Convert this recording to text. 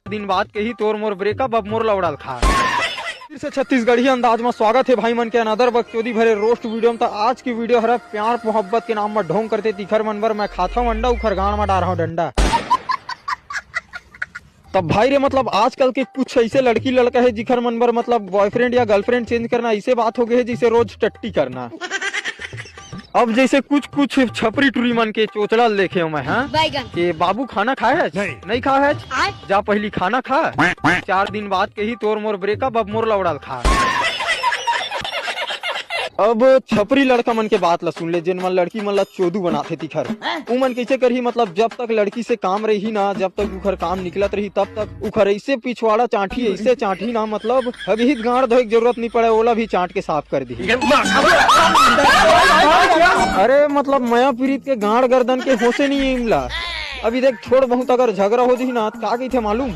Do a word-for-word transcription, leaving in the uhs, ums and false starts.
दिन बाद कही तोर मोर ब्रेकअप, अब मोर ला उड़ा ल खा। फिर से छत्तीसगढ़ी अंदाज में स्वागत है भाई मन के another बकचोदी भरे रोस्ट वीडियो में। तो आज की वीडियो हर प्यार मोहब्बत के नाम में ढोंग करथे तिखर मन बर। मैं खाता हूँ अंडा, उखर गांड में डार हूँ डंडा। तब भाई रे, मतलब आजकल के कुछ ऐसे लड़की लड़का है जिखर मन बर मतलब बॉयफ्रेंड या गर्लफ्रेंड चेंज करना ऐसे बात हो गए है जैसे रोज टट्टी करना। अब जैसे कुछ कुछ छपरी टुरी मन के चोचला देखे हो मैं, हाँ, के बाबू खाना खाए है? नहीं। नहीं खाए है? आय? जा पहली खाना खा। चार दिन बाद कही तोर मोर ब्रेकअप, अब मोर ला उड़ा ल खा। अब छपरी लड़का मन के बात ला सुन ले, जेन मन लड़की मन ला चोदू बनाथे तिखर। उमन कैसे करही, मतलब जब तक लड़की से काम रही ना, जब तक उखर काम निकलत रही, तब तक उखर ऐसे पिछवाड़ा चांटी, ऐसे चांटी ना, मतलब अभी गांड धोए के जरूरत नहीं पड़े, ओला भी चांट के साफ कर दी। अरे मतलब मया पीरित के गांड गर्दन के होशे नहीं है इमला। अभी देख, थोड़ बहुत अगर झगड़ा हो जही ना, त का कहिथे मालूम?